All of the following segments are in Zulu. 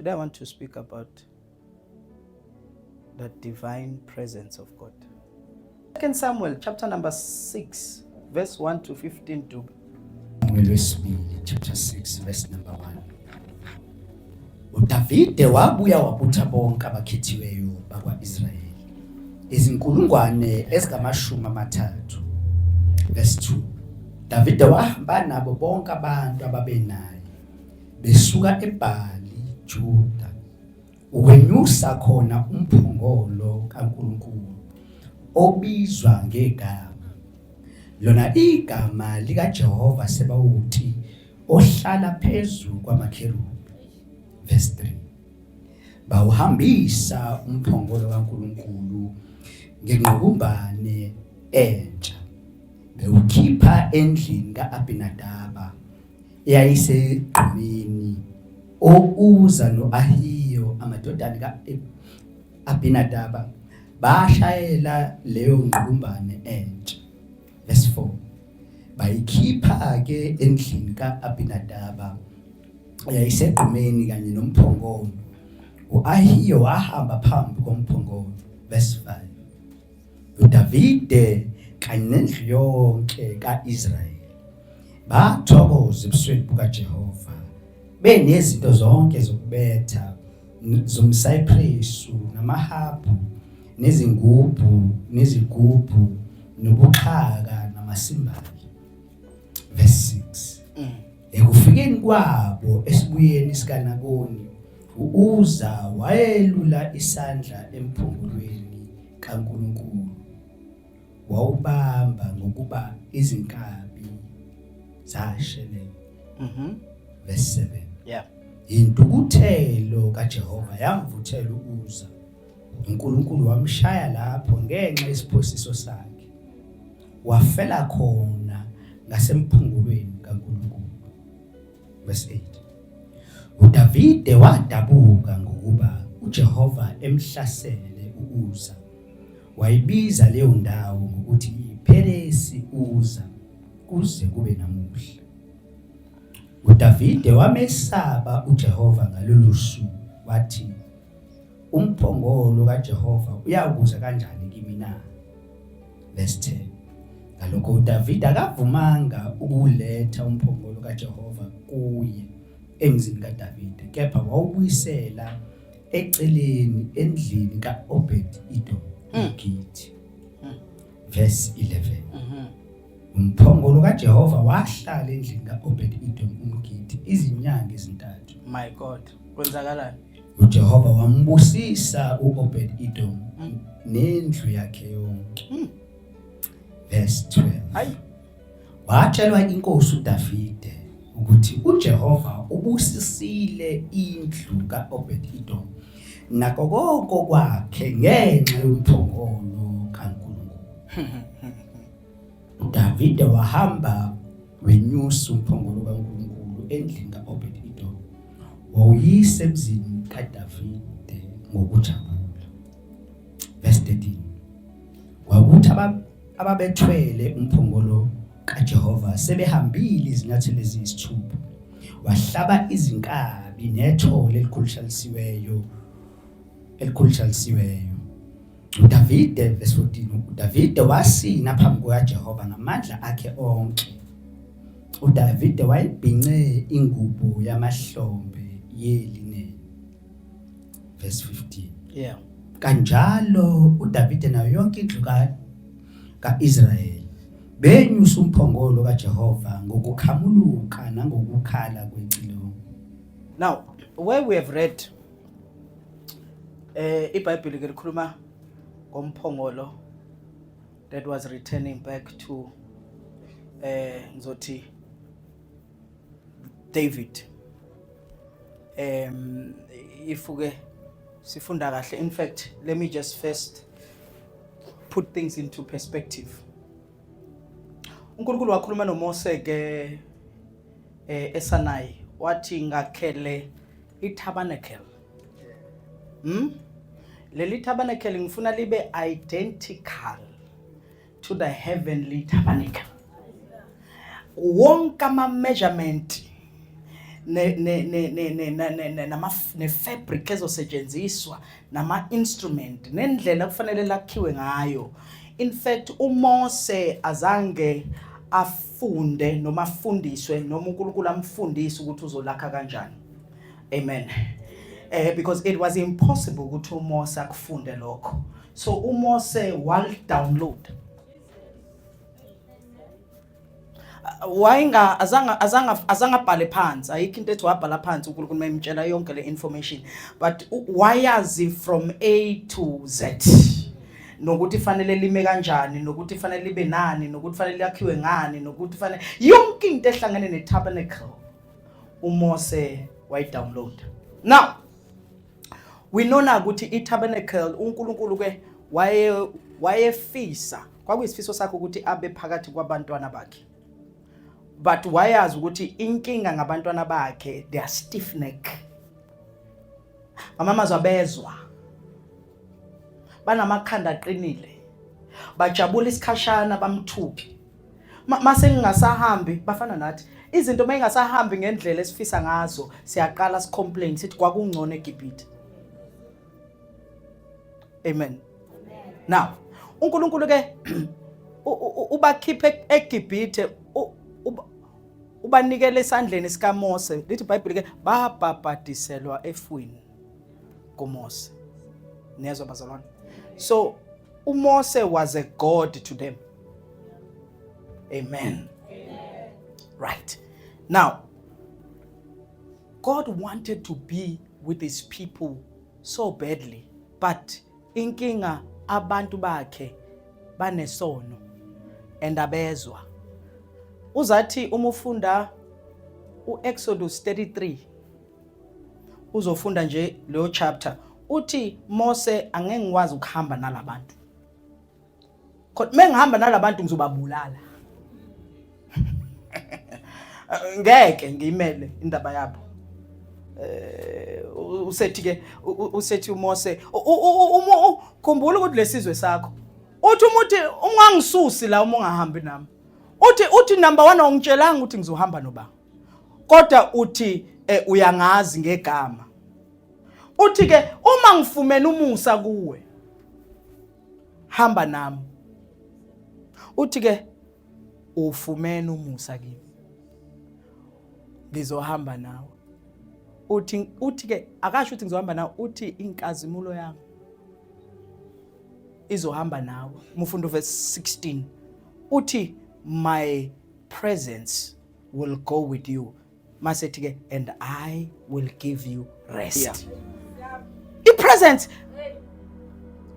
Today I want to speak about the divine presence of God. 2 Samuel chapter number 6 verse 1 to 15 Dube. Ngolwesibili chapter 6 verse number 1. UDavide wabuya wabutha bonke abakhethiweyo bakwa-Israyeli izinkulungwane ezingama-30. Verse 2. Davide wahamba nabo bonke abantu ababenaye besuka eBhali Juda ukwenyusa khona umphongolo kaNkulunkulu obizwa ngegama lona igama likaJehova Sebawoti ohlala phezu kwamakherubi. Verse 3. Bawuhambisa umphongolo kaNkulunkulu ngengqukumbane entsha bewukhipha endlini ka-Abinadaba eyayisegqumeni. O-Uza no-Ahiyo amadodana ka-Abinadaba bashayela leyo ngqukumbane entsha. Verse 4. Bayikhipha-ke endlini ka-Abinadaba eyayisegqumeni kanye nomphongolo. U-Ahiyo wahamba phambi komphongolo. Verse 5. UDavide kanye nendlu yonke ka-Israyeli bathokoza ebusweni bukaJehova benezinto zonke zokubetha zomsaypresu namahabhu nezingubhu nezigubhu nobuxhaka namasimbali. Verse 6. Ekufikeni kwabo esibuyeni sikaNakoni, u-Uza wayelula isandla emphongolweni kaNkulunkulu wawubamba, ngokuba izinkabi zashelela. Verse 7. Intukuthelo kaJehova yamvuthela u-Uza. UNkulunkulu wamshaya lapho ngenxa yesiphosiso sakhe. Wafela khona ngasemphongolweni kaNkulunkulu. Verse 8. UDavide wadabuka ngokuba uJehova emhlasele u-Uza. Wayibiza leyo ndawo ngokuthi iPheresi Uza kuze kube namuhla. UDavide wamesaba uJehova ngalolu suku wathi, umphongolo kaJehova uyakuza kanjani kimi na? Verse 10. Ngalokho uDavide akavumanga ukuwuletha umphongolo kaJehova kuye emzini kaDavide, kepha wawubuyisela eceleni endlini ka-Obed-Edom umGithi. Verse 11. Umphongolo kaJehova wahlala endlini ka-Obed-Edom umGithi izinyanga ezintathu. My God. Kwenzakalani? UJehova wambusisa u-Obed-Edom nendlu yakhe yonke. Verse 12. Hayi. Watshelwa inkosi uDavide ukuthi uJehova ubusisile indlu ka-Obed-Edom nako konke kwakhe ngenxa yomphongolo kaNkulunkulu. UDavide wahamba wenyusa umphongolo kaNkulunkulu endlini ka-Obed-Edom wawuyisa emzini kaDavide ngokujabula. Verse 13. Kwakuthi ababethwele umphongolo kaJehova sebehambile izinyathelo eziyisithupha, wahlaba izinkabi nethole elikhulushalishiweyo elikhulushalishiweyo. UDavide, verse 14, uDavide wasina phambi kukaJehova ngamandla akhe onke. UDavide wayebhince ingubo yamahlombe yelineni. Verse 15. Kanjalo uDavide nayo yonke indlu ka-Israyeli benyusa umphongolo kaJehova ngokukhamuluka nangokukhala kwecilongo. Now, where we have read, iBhayibheli ke likhuluma ngomphongolo that was returning back to ngizothi David. If ke sifunda kahle, in fact, let me just first put things into perspective. uNkulunkulu wakhuluma noMose ke eSinai, wathi ngakhele itabernacle. Leli tabernacle ngifuna libe identical to the heavenly tabernacle. Wonke ama measurement Ne ne ne ne ne nama ne fabric ezosetshenziswa nama instrument nendlela kufanele lakhiwe ngayo. In fact uMose azange afunde noma afundiswe noma uNkulunkulu amfundise ukuthi uzolakha kanjani. Amen. Because it was impossible ukuthi uMose akufunde lokho. So uMose wal download. Wayenga azange azange azange abhale phansi, ayikho into ethi wabhala phansi uNkulunkulu mayimtshela yonke le information, but wayazi from A to Z nokuthi fanele lime kanjani, nokuthi fanele libe nani, nokuthi fanele lakhiwe ngani, nokuthi fanele yonke into ehlangene ne tabernacle uMose wayidownload. Now we know na ukuthi i-tabernacle uNkulunkulu ke waye wayefisa, kwakuyisifiso sakhe ukuthi abe phakathi kwabantwana bakhe, but wayazi ukuthi inkinga ngabantwana bakhe, they are stiff neck, ngamamazwi abezwa, banamakhanda aqinile, bajabula isikhashana bamthuke mase ngingasahambi. Bafana nathi, izinto mayingasahambi ngendlela esifisa ngazo siyaqala sicomplain, sithi kwakungcono eGibhithe. Amen. Now uNkulunkulu ke ubakhiphe eGibhithe, ubanikele esandleni sikaMose. Lithi iBhayibheli ke babhabhadiselwa efwini kuMose. Niyezwa bazalwane? So uMose was a god to them. Amen. Right now, God wanted to be with his people so badly, but inkinga abantu bakhe banesono and abezwa. Uzathi uma ufunda uExodus 33, uzofunda nje leyo chapter, uthi Mose, angeke ngikwazi ukuhamba nalabantu, kodwa mengihamba nalabantu ngizobabulala, ngeke ngiyimele indaba yabo. Usethi ke usethi uMose, khumbula ukuthi lesizwe sakho, uthi umuthi ungangisusi la uma ungahambi nami. Uthi number 1, awungitshelanga ukuthi ngizohamba noba, kodwa uthi uyangazi ngegama. Uthi ke uma ngifumene umusa kuwe, hamba nami. Uthi ke ufumene umusa kimi, ngizohamba nawe. Uthi ke akasho ukuthi ngizohamba nawe, uthi inkazimulo yami izohamba nawe. Mufunda verse 16, uthi my presence will go with you, masethi ke and I will give you rest. I-presence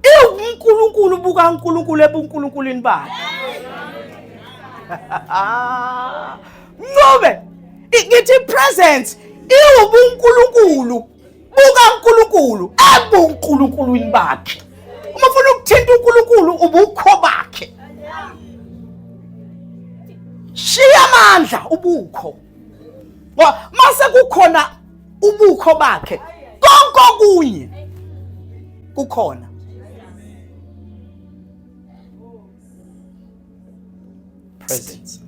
iwuNkulunkulu buka uNkulunkulu ebuNkulunkulwini bakhe. Ncube, ngithi presence iwubuNkulunkulu buka uNkulunkulu ebuNkulunkulwini bakhe. Uma ufuna ukuthinta uNkulunkulu, ubukho bakhe, shiya amandla, ubukho, ngoba mase kukhona ubukho bakhe konke okunye kukhona. Presence.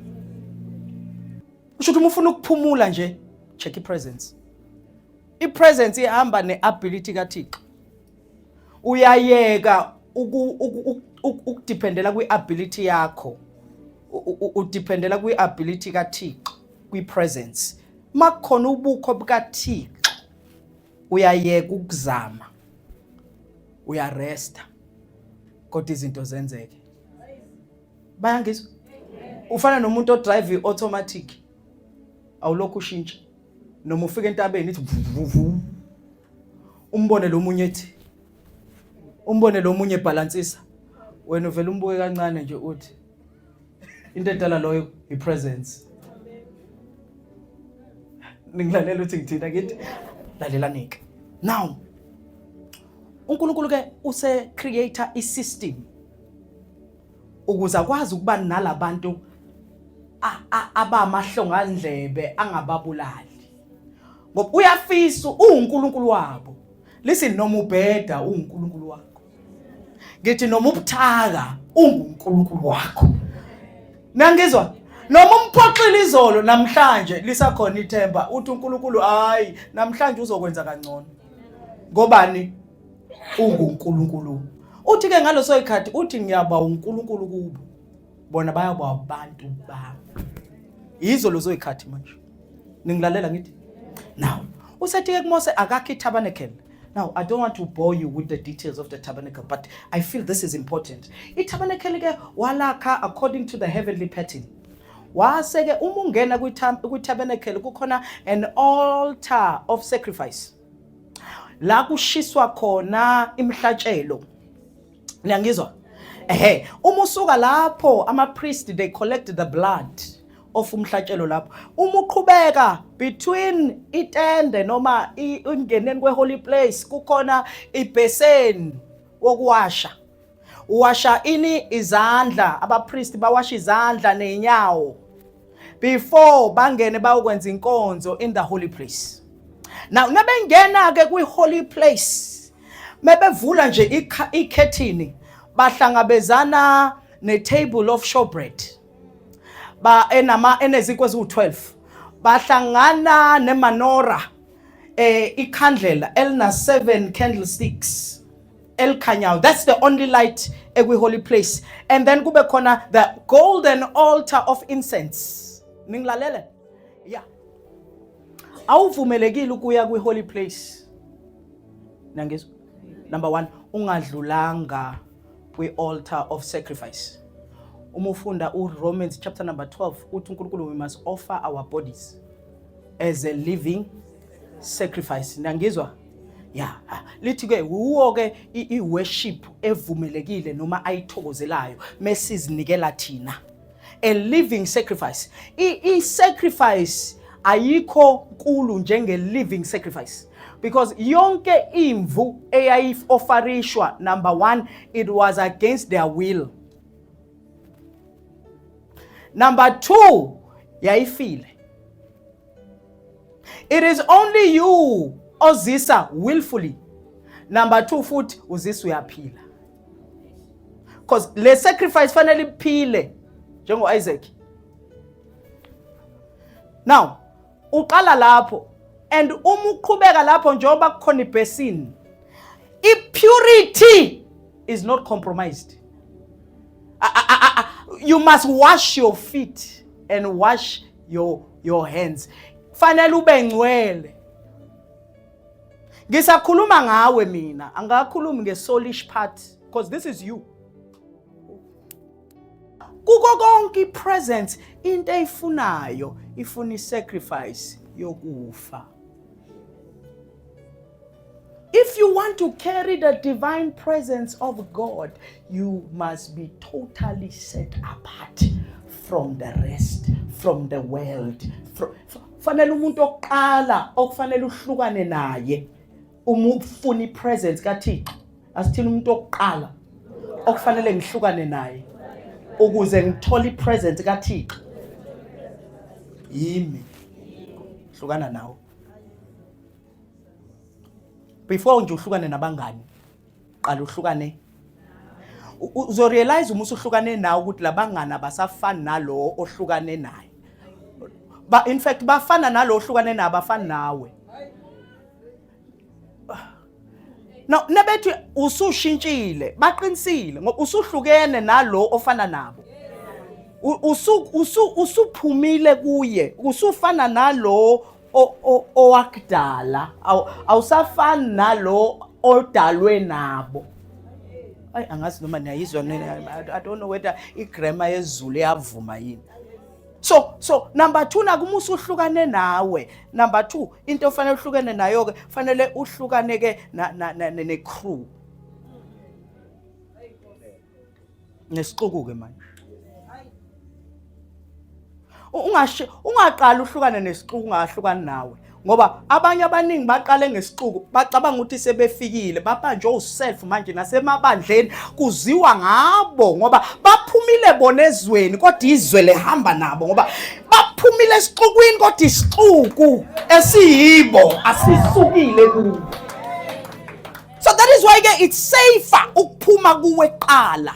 Usho ukuthi uma ufuna ukuphumula nje, check i-presence. I-presence ihamba ne-ability kaThixo. Uyayeka ukudependela kwi-ability yakho, udependela kwi-ability kaThixo kwi-presence. Makukhona ubukho bukaThixo uyayeka ukuzama, uyaresta, kodwa izinto zenzeke. Bayangizwa? Ufana nomuntu odrive i-automatic, awulokhu ushintsha noma ufika entabeni ithi vuvu, umbone lo munye ethi, umbone lo munye ebhalansisa, wena uvela umbuke kancane nje, uthi into edala loyo i-presence. Ningilalela uthi ngithina kithi lalelani-ke. Now uNkulunkulu ke use creator i-system ukuze akwazi ukuba nalabantu abamahlongandlebe angababulali, ngoba uyafisa, uwuNkulunkulu wabo. Listen, noma ubheda uwuNkulunkulu wakho, ngithi noma ubuthaka unguNkulunkulu wakho. Nangizwa? Noma umphoxile izolo, namhlanje lisakhona ithemba. Uthi uNkulunkulu, hayi, namhlanje uzokwenza kangcono. Ngobani? UnguNkulunkulu. Uthi ke ngaloso sikhathi, uthi ngiyaba uNkulunkulu kubo. Bona bayaba abantu bami. Yizo lezo zikhathi manje. Ningilalela ngithi? Now, usethi ke kuMose akakhe itabernacle. Now, I don't want to bore you with the details of the tabernacle, but I feel this is important. Itabernacle ke walakha according to the heavenly pattern. Wase ke uma ungena kwi-tabernacle kukhona an altar of sacrifice. La kushiswa khona imihlatshelo. Niyangizwa? Ehe, uma usuka lapho ama priest, they collect the blood of umhlatshelo lapho. Uma uqhubeka between itende noma ingeneni kwe holy place kukhona ibheseni wokuwasha. Uwasha ini? Izandla. Abapriest bawasha izandla nezinyawo before bangene bayokwenza inkonzo in the holy place. Now nabengena ke kwi holy place, mebevula nje ikhethini, bahlangabezana ne table of showbread ba enama enezinkwa eziwu12, bahlangana nemenorah, ikhandlela elina 7 candlesticks elikhanyayo. That's the only light ekwi holy place. And then kube khona the golden altar of incense. Ningilalele? Yeah, awuvumelekile ukuya kwi holy place, nangizwa, number 1, ungadlulanga kwi altar of sacrifice. Uma ufunda uRomans chapter number 12, uthi uNkulunkulu we must offer our bodies as a living sacrifice. Nangizwa? Ya, lithi ke uwo ke i-worship evumelekile noma ayithokozelayo mesizinikela thina, a living sacrifice. I-sacrifice ayikho nkulu njenge living sacrifice, because yonke imvu eyayi-offerishwa, number 1, it was against their will. Number 2, yayifile. It is only you ozisa willfully. Number 2, futhi uzisa uyaphila, because le sacrifice fanele iphile njengo Isaac. Now uqala lapho, and uma uqhubeka lapho, njengoba kukhona ibasin, i-purity is not compromised. You must wash your feet and wash your hands. Fanele ube ngcwele. Ngisakhuluma ngawe mina, angakhulumi nge-soulish part, because this is you. Kuko konke i-presence, into eyifunayo, ifuna i-sacrifice yokufa. If you want to carry the divine presence of God, you must be totally set apart from the rest, from the world. Fanele umuntu oqala okufanele uhlukane naye uma ufuna ipresence kaThixo. Asithini? Umuntu oqala okufanele ngihlukane naye ukuze ngithole ipresence kaThixo yimi. Hlukana nawe before nje uhlukane nabangani. Qala uhlukane. Uzorealize uma usuhlukane nawe ukuthi labangani abasafani nalo ohlukane naye. Ba in fact bafana nalo ohlukane naye, abafani nawe. No, nebethi usushintshile, baqinisile, ngoba usuhlukene nalo ofana nabo. Usuphumile kuye, usufana nalo owakudala, awusafani nalo odalwe nabo. Ayi, angazi noma niyayizwa nina. I don't know whether igrammar yesiZulu iyavuma yini. So number 2, nakuma usuhlukane nawe, number 2, into ofanele uhlukane nayo ke, fanele uhlukane ke ne crew, nesixuku ke manje. Ungashi ungaqala uhlukane nesixuku ungahlukani nawe, ngoba abanye abaningi baqale ngesixuku, bacabanga ukuthi sebefikile, babanjwe uself. Manje nasemabandleni kuziwa ngabo ngoba baphumile bona ezweni, kodwa izwe lehamba nabo ngoba baphumile esixukwini, kodwa isixuku esiyibo asisukile kubo. So that is why ke it's safer ukuphuma kuwe qala.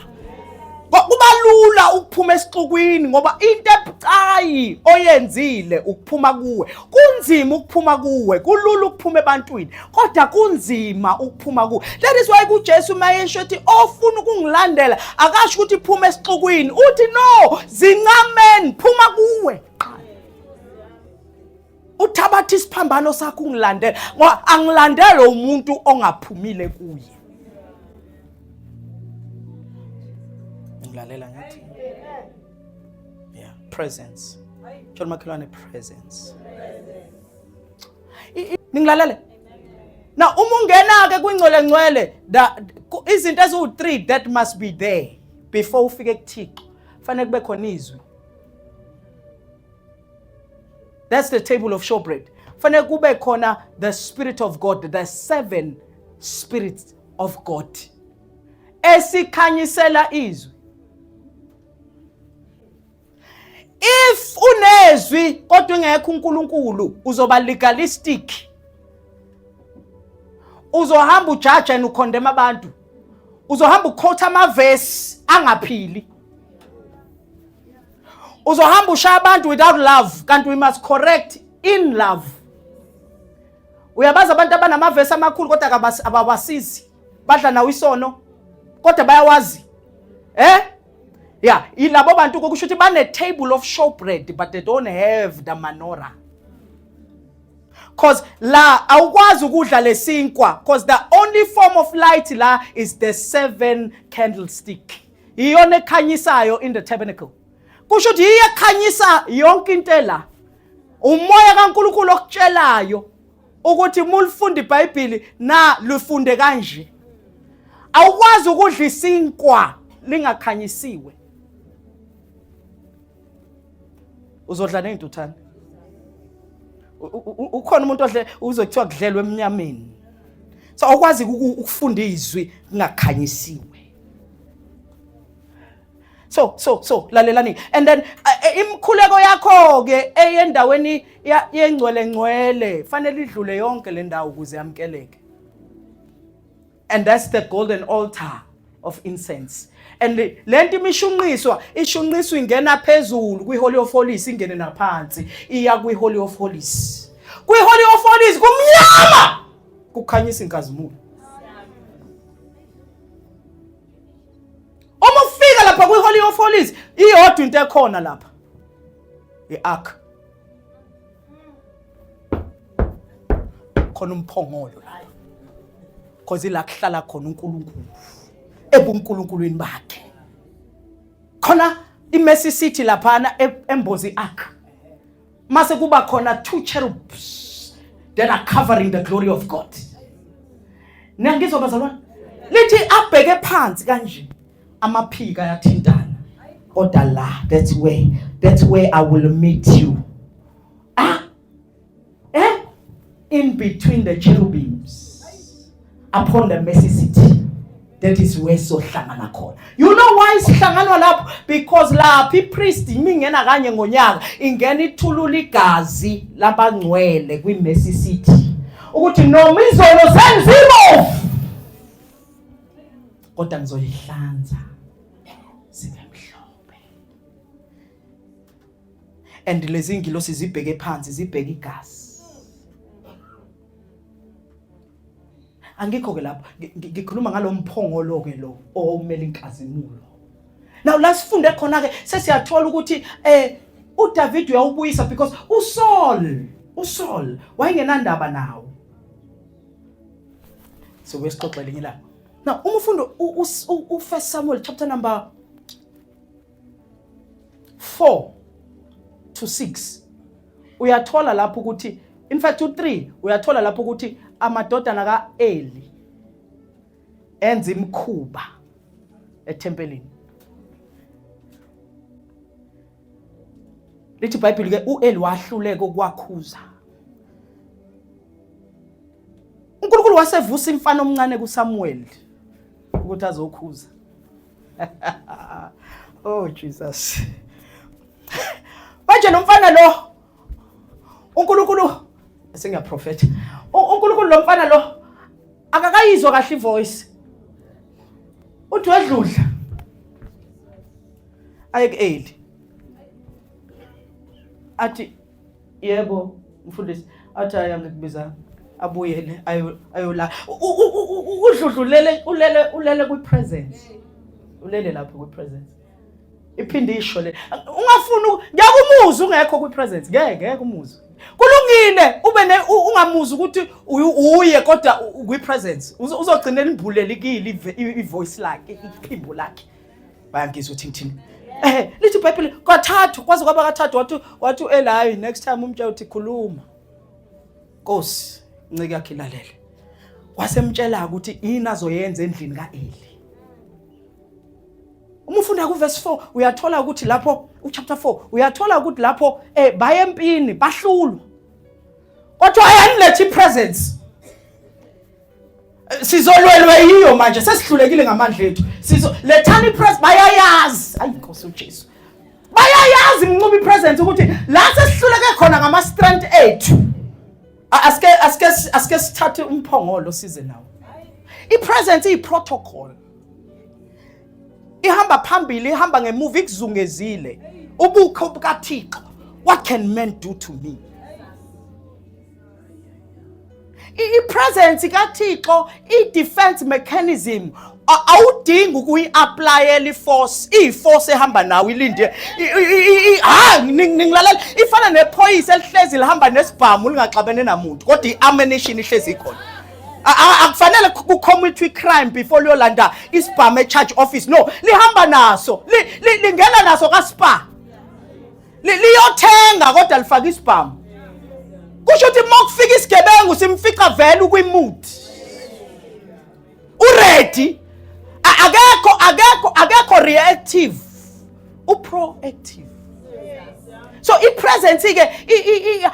Kuba lula ukuphuma esixukwini ngoba into ebucayi oyenzile ukuphuma kuwe. Kunzima ukuphuma kuwe, kulula ukuphuma ebantwini, kodwa kunzima ukuphuma kuwe. That is why kuJesu mayesho ethi ofuna ukungilandela akasho ukuthi phuma esixukwini, uthi no, zincameni, phuma kuwe. Uthabatha isiphambano sakho ungilandele ngoba angilandele umuntu ongaphumile kuye. Ngilalela ngathi. Yeah, presence. Tshela makhelwane presence. Ningilalele? Now uma ungena ke kwingcwele ngcwele izinto eziwu3 that must be there before ufike kuThixo. Fanele kube khona izwi. That's the table of showbread. Fanele kube khona the spirit of God, the seven spirits of God. Esikhanyisela izwi. If unezwi kodwa ingekho uNkulunkulu uzoba legalistic. Uzohamba ujaja and ucondemn abantu. Uzohamba uquote amavesi angaphili. Uzohamba ushaya abantu without love kanti we must correct in love. Uyabazi abantu abanamavesi amakhulu kodwa abawasizi. Badla nawo isono kodwa bayawazi. Eh? Yeah, yilabo bantu kusho ukuthi bane table of showbread but they don't have the menorah. Cause la awukwazi ukudla lesinkwa cause the only form of light la is the seven candlestick. Iyona ekhanyisayo in the tabernacle. Kusho ukuthi yiyo ekhanyisa yonke into la. Umoya kaNkulunkulu okutshelayo ukuthi uma ulifunda iBhayibheli na lifunde kanje. Awukwazi ukudla isinkwa lingakhanyisiwe. Uzodla nezintuthane. Ukhona umuntu odle uzothiwa kudlelwe emnyameni. So awukwazi ukufunda izwi kungakhanyisiwe. So so so lalelani and then imikhuleko yakho ke eyendaweni yengcwele ngcwele fanele idlule yonke le ndawo ukuze yamkeleke. And that's the golden altar of incense. And lento imishunqiswa ishunqiswa ingena phezulu kwi-Holy of Holies ingene naphansi iya kwi-Holy of Holies. Kwi-Holy of Holies kumnyama kukhanyisa inkazimulo. Uma ufika lapha kwi-Holy of Holies iyodwa into ekhona lapha. I-ark. Khona umphongolo lapha. Cause ila kuhlala khona uNkulunkulu ebunkulunkulwini bakhe. Khona iMercy City laphana embozi ark. Mase kuba khona two cherubs that are covering the glory of God. Niyangizwa bazalwane? Lithi abheke phansi kanje amaphika ayathintana. Kodwa la that's where I will meet you. Ah? Eh? In between the cherubims upon the mercy seat. That is where sohlangana khona. You know why sihlanganwa lapho? Because lapha ipriest imingena kanye ngonyaka ingena ithulula igazi labangcwele kwi-mercy seat. Ukuthi noma izono senzibovu kodwa ngizoyihlanza sibe mhlophe. And lezi ngilosi zibheke phansi zibheke igazi. Angikho ke lapho ngikhuluma ngalomphongolo ke lo owumela inkazimulo. Now la sifunde khona ke sesiyathola ukuthi uDavid uyawubuyisa because uSaul wayengenandaba nawo. So besixoxela elinye ilanga. Now uma ufunda u1 Samuel chapter number 4 to 6 uyathola lapho ukuthi in fact u3 uyathola lapho ukuthi amadodana kaEli enza imikhuba ethempelini. Lithi iBhayibheli ke uEli wahluleka ukwakhuza. uNkulunkulu wasevusa imfana omncane kuSamuel ukuthi azokhuza. Oh Jesus. Manje lo mfana lo uNkulunkulu sengiyaprofetha. uNkulunkulu lo mfana lo akakayizwa kahle ivoice. Uthi wedludla. Aye ku-Eli. Athi yebo mfundisi, athi hayi angikubizanga. Abuyele ayola. Udludlulele ulele ulele kwi-presence. Ulele lapho kwi-presence. Iphinde isho le. Ungafuni ngeke umuzwe ungekho kwi-presence. Ngeke ngeke umuzwe. Kulungile ube ne ungamuzwa ukuthi uye kodwa kwi-presence. Uzogcina limbulelekile i-voice lakhe, iphimbo lakhe. Bayangizwa ukuthi ngithini. Lithi iBhayibheli kwathathu kwaze kwaba kathathu wathi wathi uEli next time umtshela uthi khuluma. Nkosi, inceke yakhe ilalele. Wasemtshela ukuthi yini azoyenza endlini kaEli. Uma ufunda kuverse 4 uyathola ukuthi lapho uchapter 4 uyathola ukuthi lapho baye empini bahlulwa. Kodwa ayanilethe ipresence. Sizolwelwa yiyo manje sesihlulekile ngamandla ethu. Sizo lethani ipresence bayayazi. Ayi Nkosi uJesu. Bayayazi mncuba ipresence ukuthi la sesihluleke khona ngama strength ethu. Asike asike asike sithathe umphongolo size nawo. Ipresence iyi protocol. Ihamba phambili ihamba ngemuva ikuzungezile. Ubukho bukaThixo. What can men do to me? I-presence kaThixo i-defense mechanism awudingi ukuyi-applyela i-force, iyi-force ehamba nawe ilinde. Ha, ningilalela, ifana nephoyisa elihlezi lihamba nesibhamu lingaxabene namuntu, kodwa i-ammunition ihlezi ikhona. Akufanele kucommit i-crime before liyolanda isibhamu e-charge office. No, lihamba naso, lingena naso ka-Spar. Liyothenga kodwa lifaka isibhamu. Kusho ukuthi uma kufika isigebengu simfica vele ukwi-mood. Uready. Akekho akekho akekho reactive. U-proactive. So i-presence ke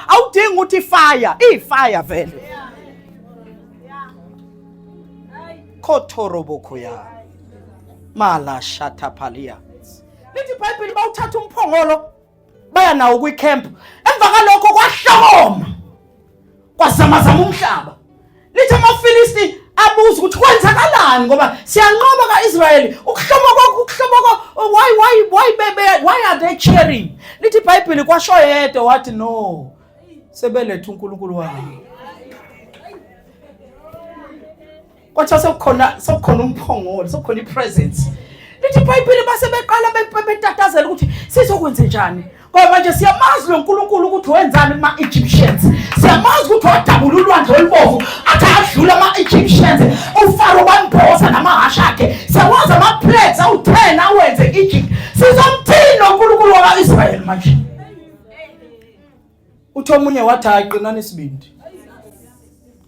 awudingi ukuthi fire, i-fire vele. Khothorobokho ya. Mala shathapalia. Lithi iBhayibheli bawuthatha umphongolo baya nawo kwicamp. Emva kalokho kwahlokoma. Kwazamazama umhlaba. Lithi amaFilisti abuza ukuthi kwenzakalani ngoba siyanqoba kaIsrayeli. Ukuhloma kwakho ukuhloma kwa why why why bebe why are they cheering? Lithi iBhayibheli kwasho yedwa wathi no. Sebeletha uNkulunkulu wabo. Kwathiwa sekukhona sekukhona umphongolo, sekukhona ipresence. Lithi iBhayibheli base beqala betatazela ukuthi sizokwenze njani. Ngoba manje siyamazi lo nkulunkulu ukuthi wenzani kuma-Egyptians. Siyamazi ukuthi wadabula ulwandle olubovu athi adlula ama-Egyptians. UFaro bambhoza namahhashi akhe. Siyawazi ama-plagues awu-10 awenze e-Egypt. Sizomthini lo nkulunkulu wakwa-Israyeli manje? Uthi omunye wathi hayi qinani isibindi.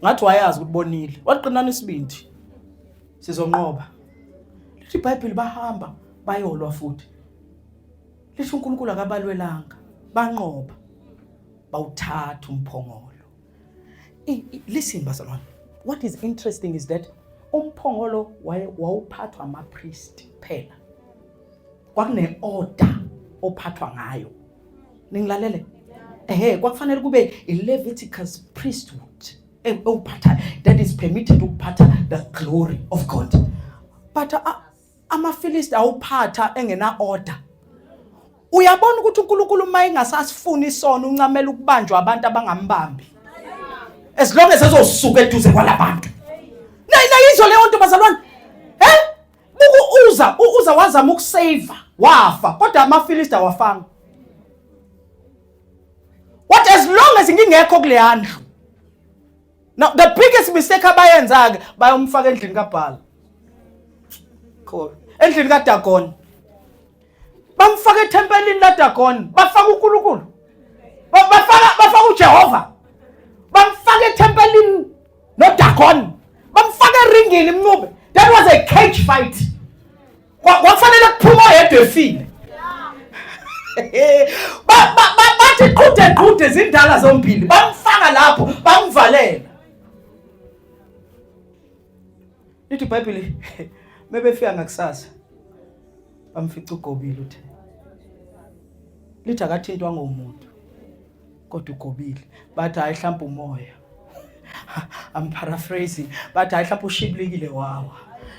Ngathi wayazi ukuthi bonile. Waqinana isibindi. Sizonqoba. Lithi iBhayibheli bahamba bayolwa futhi. Lithi uNkulunkulu akabalwelanga. Banqoba. Bawuthatha umphongolo. Listen bazalwane. What is interesting is that umphongolo wawuphathwa ama priest kuphela. Kwakune order ophathwa ngayo. Ningilalele? Ehe, kwakufanele kube i-Leviticus priesthood ewuphatha that is permitted ukuphatha the glory of God. But amaFilisti awuphatha engena order. Uyabona ukuthi uNkulunkulu uma engasasifuni isono uncamela ukubanjwa abantu abangambambi. As long as ezosuka eduze kwalabantu. Nayizwa leyo nto bazalwane. Eh? Buku uza, uza wazama ukusave, wafa, kodwa amaFilisti awafanga. What as long as ngingekho kule ndlu. Now the biggest mistake abayenza ke bayomfaka endlini kaBhaal. Khona. Endlini kaDagon. Bamfaka ethempelini laDagon, bafaka uNkulunkulu. Bafaka bafaka uJehova. Bamfaka ethempelini noDagon. Bamfaka eringini mncube. That was a cage fight. Kwakufanele kuphume oyedwa efile. Bathi qhude qhude zindala zombili bamfaka lapho bamvalela. Lithi iBhayibheli mebefika ngakusasa bamfica ugobile uthe. Lithi akathintwa ngomuntu kodwa ugobile. Bathi hayi mhlawumbe umoya. I'm paraphrasing. Bathi hayi mhlawumbe ushibilikile wawa.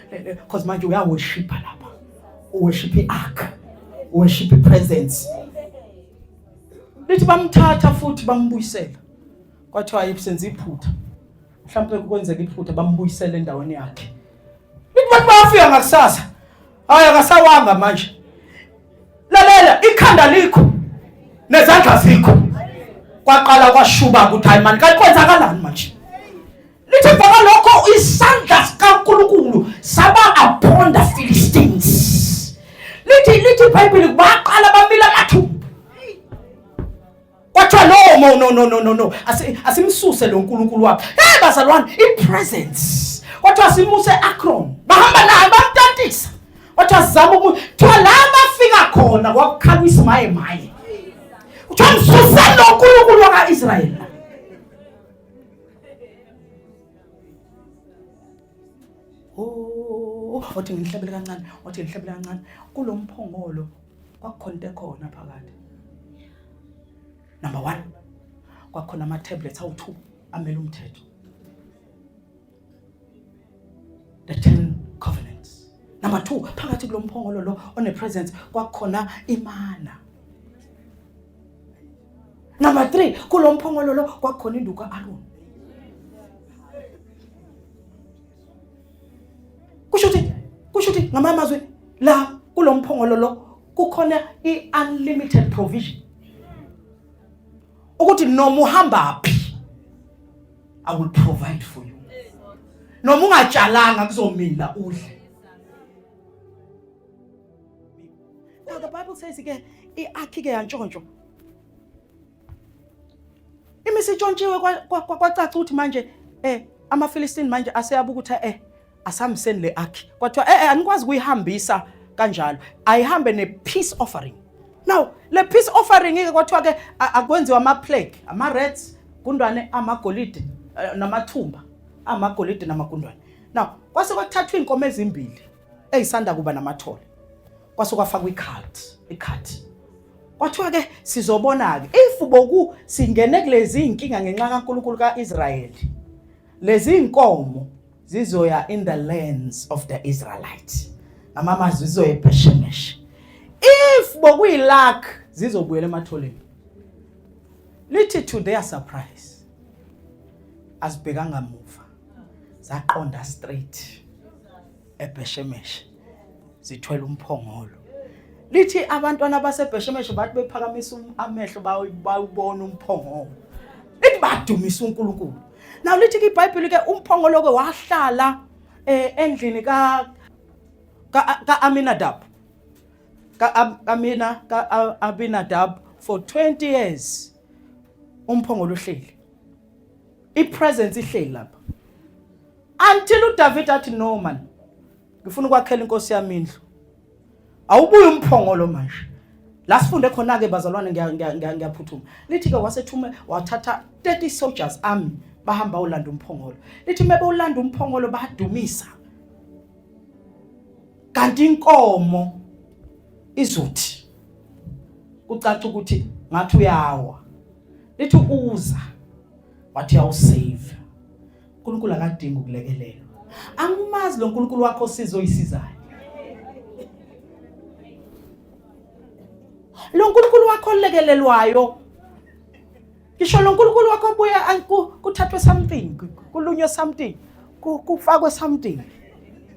Because manje uyaworshipa lapha. Uworship iark. Worship presence. Lithi bamthatha futhi bambuyisela. Kwathiwa ayisenza iphutha. Mhlawumbe kwenzeka iphutha bambuyisela endaweni yakhe. Lithi bathi bayafika ngakusasa. Hayi akasawanga manje. Lalela ikhanda likho nezandla zikho. Kwaqala kwashuba ukuthi hayi mani kanti kwenzakalani manje? Lithi emva kwalokho isandla sikaNkulunkulu saba upon the Philistines. Lithi lithi iBhayibheli baqala bamila amathumbu. Kwathiwa no no no no no no no asimsuse lo nkulunkulu wakhe. Hey bazalwane i-presence. Kwathiwa simuse Akron. Bahamba naye bamtantisa. Kwathiwa sizama uku kuthiwa la bafika khona kwakukhala isimaye maye. Kuthiwa msuse lo nkulunkulu waka-Israyeli. Oh, othi ngihlebele kancane, othi ngihlebele kancane. Kulomphongolo kwakukhona into ekhona phakathi. Number 1 kwakhona ama tablets awu2 amele umthetho. The 10 covenants. Number 2 phakathi kulomphongolo lo one presence kwakukhona imana. Number 3 kulomphongolo lo kwakukhona induku kaAron. Kusho ukuthi kusho ukuthi ngamanye amazwi la kulomphongolo lo kukhona i-unlimited provision. Ukuthi noma uhamba phi I will provide for you. Noma ungatshalanga kuzomila udle. Now the Bible says ke iakhi ke yantshontshwa. Imisi itshontshiwe kwacaca ukuthi manje eh amaFilistini manje aseyabuka ukuthi eh asihambiseni le akhi. Kwathiwa eh, eh anikwazi kuyihambisa kanjalo. Ayihambe ne peace offering. Now le peace offering ke kwathiwa ke akwenziwa ama plague, ama rats, gundwane amagolide eh, namathumba, amagolide namagundwane. Now kwase kwathathwa inkomo ezimbili eyisanda kuba namathole kwase kwafakwa icard icard kwathiwa ke sizobona ke if boku singene kulezi inkinga ngenxa kaNkuluNkulu kaIsrayeli lezi inkomo zizoya in the lands of the Israelites ngamamazwi zizoya eBheshemesh if bokuyiluck zizobuyela ematholeni lithi to their surprise azibhekanga muva zaqonda straight eBheshemesh zithwele umphongolo lithi abantwana baseBheshemesh bathi bephakamisa um, amehlo bawubona umphongolo lithi badumisa uNkulunkulu now lithi ke iBhayibheli ke umphongolo ke wahlala eh, endlini ka ka Aminadab ka Amina ka Abinadab for 20 years umphongolo uhleli ipresence ihleli lapha until uDavid athi no man ngifuna ukwakhela inkosi yami indlu awubuye umphongolo manje la sifunde khona ke bazalwane ngiyaphuthuma lithi ke wasethume wathatha 30 soldiers army bahamba ulanda umphongolo lithi mebe ulanda umphongolo badumisa kanti inkomo izothi kucaca ukuthi ngathi uyawa lithi uza wathi uyawusave uNkulunkulu akadingi ukulekelelwa angimazi lo nkulunkulu wakho osizo oyisizayo lo nkulunkulu wakho olekelelwayo ngisho lo nkulunkulu wakho obuye kuthathwe something kulunywe something kufakwe something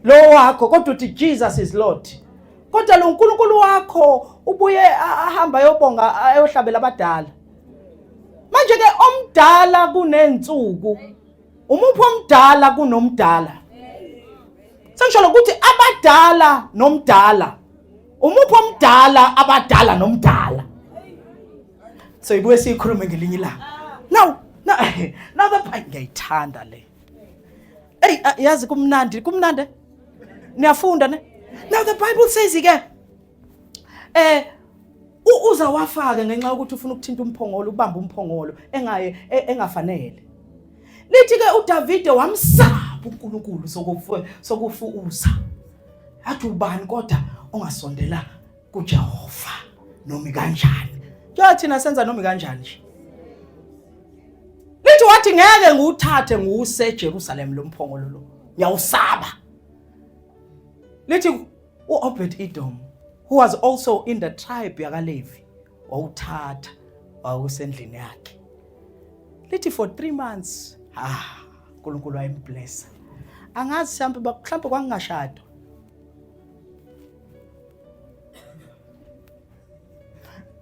lo wakho kodwa uthi Jesus is Lord kodwa lo nkulunkulu wakho ubuye ahamba ayobonga ayohlabela abadala manje ke omdala kunensuku umuphi omdala kunomdala sengisho ukuthi abadala nomdala umuphi omdala abadala nomdala so ibuye siyikhulume ngelinye ilanga now now now the ngiyayithanda le hey yazi kumnandi kumnandi niyafunda ne now the bible says ke eh uza wafake ngenxa yokuthi ufuna ukuthinta umphongolo ubamba umphongolo engaye e, engafanele lithi ke uDavide wamsaba uNkulunkulu sokufu sokufu uza athi ubani kodwa ongasondela kuJehova noma kanjani njengoba thina senza noma kanjani nje lithi wathi ngeke ngiwuthathe ngiwuse eJerusalem lo mphongolo lo ngiyawusaba lithi uObed Edom who was also in the tribe yakaLevi, wawuthatha wawusendlini yakhe. Lithi for 3 months, ah, uNkulunkulu wayemblessa. Angazi mhlawumbe mhlawumbe kwakungashadwa.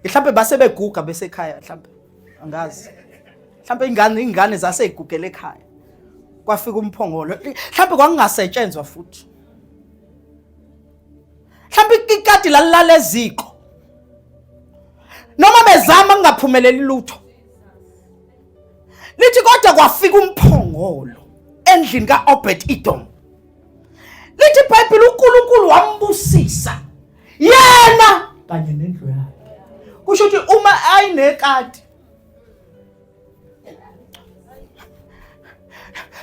Mhlawumbe base beguga besekhaya mhlawumbe angazi. Mhlawumbe ingane ingane zaseyigugele ekhaya. Kwafika umphongolo. Mhlawumbe kwakungasetshenzwa futhi. Mhlawumbe ikati lalilala eziko. Noma bezama kungaphumeleli lutho. Lithi kodwa kwafika umphongolo endlini kaObed Edom. Lithi iBhayibheli uNkulunkulu wambusisa yena kanye nendlu yakhe. Kusho ukuthi uma ayinekati